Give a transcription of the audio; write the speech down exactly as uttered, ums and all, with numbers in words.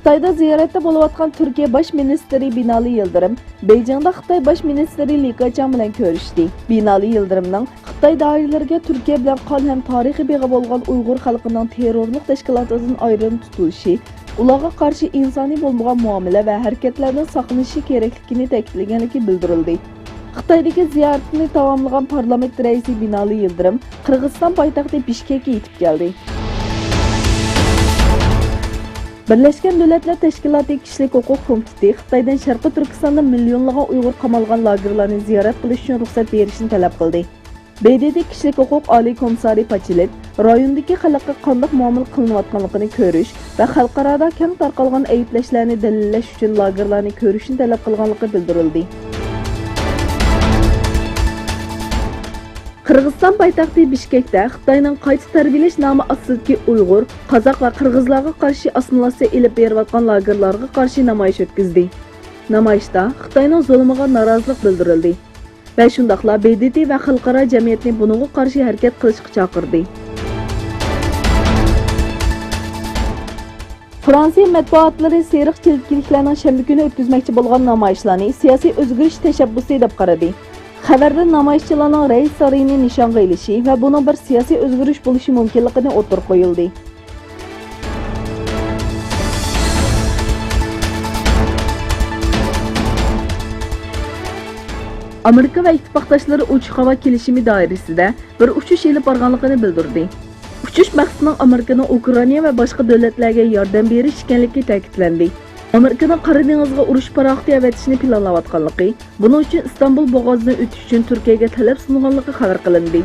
خىتايدا زىيارەتتە بولۇۋاتقان تۈركىيە باش مىنىستىرى بىنالى يىلدىرىم بېيجىڭدا خىتاي باش مىنىستىرى لى كېچياڭ بىلەن كۆرۈشتى. بىنالى يىلدىرىمنىڭ خىتاي دائىرىلىرىگە تۈركىيە بىلەن قان ھەم تارىخىي بېغى بولغان ئۇيغۇر خەلقىنىڭ تېررورلۇق تەشكىلاتىدىن ئايرىم تۇتۇلۇشى، ئۇلارغا قارشى ئىنسانىي بولمىغان مۇئامىلە ۋە ھەرىكەتلەردىن ساقلىنىشى كېرەكلىكىنى تەكىتلىگەنلىكى بىلدۈرۈلدى. خىتايدىكى زىيارىتىنى تاماملىغان پارلامېنت رەئىسى بىنالى يىلدىرىم قىرغىزىستان پايتەختى بىشكەككە يېتىپ كەلدى. بىرلەشكەن دۆلەتلەر تەشكىلاتى كىشىلىك ھوقۇق كومىتېتى خىتايدىن شەرقىي تۈركىستاندا مىليونلىغان ئۇيغۇر قامالغان لاگېرلارنى زىيارەت قىلىش ئۈچۈن رۇخسەت بېرىشنى تەلەپ قىلدى. ب د ت كىشىلىك ھوقۇق ئالىي كومىسسارى پاچېلىت رايوندىكى خەلققە قانداق مۇئامىلە قىلىنىۋاتقانلىقىنى كۆرۈش ۋە خەلقئارادا كەڭ تارقالغان ئەيىبلەشلەرنى دەلىللەش ئۈچۈن لاگېرلارنى كۆرۈشنى تەلەپ قىلغانلىقى بىلدۈرۈلدى. قىرغىزىستان پايتەختى بىشكەكتە خىتاينىڭ قايتا تەربىيەلەش نامى ئاستىدىكى ئۇيغۇر، قازاق ۋە قىرغىزلارغا قارشى ئاسسىمىلياتسىيە ئېلىپ بېرىۋاتقان لاگېرلارغا قارشى نامايىش ئۆتكۈزدى. نامايىشتا خىتاينىڭ زۇلۇمىغا نارازىلىق بىلدۈرۈلدى ۋە شۇنداقلا ب د ت ۋە خەلقئارا جەمئىيەتنى بۇنىڭغا قارشى ھەرىكەت قىلىشقا چاقىردى. فرانسىيە مەتبۇئاتلىرى سېرىق چېلىكلىكلەرنىڭ شەنبە كۈنى ئۆتكۈزمەكچى بولغان نامايىشلارنى سىياسىي ئۆزگىرىش تەشەببۇسى دەپ قارىدى. خەۋەردە نامايىشچىلارنىڭ رەئىس سارىيىنى نىشانغا ئېلىشى ۋە بۇنىڭ بىر سىياسىي ئۆزگىرىش بولۇشى مۇمكىنلىقىنى ئوتتۇرىغا قويۇلدى. ئامېرىكا ۋە ئىتتىپاقداشلىرى ئوچۇق ھاۋا كېلىشىمى دائىرىسىدە بىر ئۇچۇش ئېلىپ بارغانلىقىنى بىلدۈردى. ئۇچۇش مەقسىتىنىڭ ئامېرىكىنىڭ ئۇكرائىنا ۋە باشقا دۆلەتلەرگە ياردەم بېرىش ئىكەنلىكى تەكىتلەندى. ئامېرىكىنىڭ قارا دېڭىزغا ئۇرۇش پاراخوتى ئەۋەتىشنى پىلانلاۋاتقانلىقى، بۇنىڭ ئۈچۈن ئىستانبۇل بوغازىدىن ئۆتۈش ئۈچۈن تۈركىيەگە تەلەپ سۇنغانلىقى خەۋەر قىلىندى.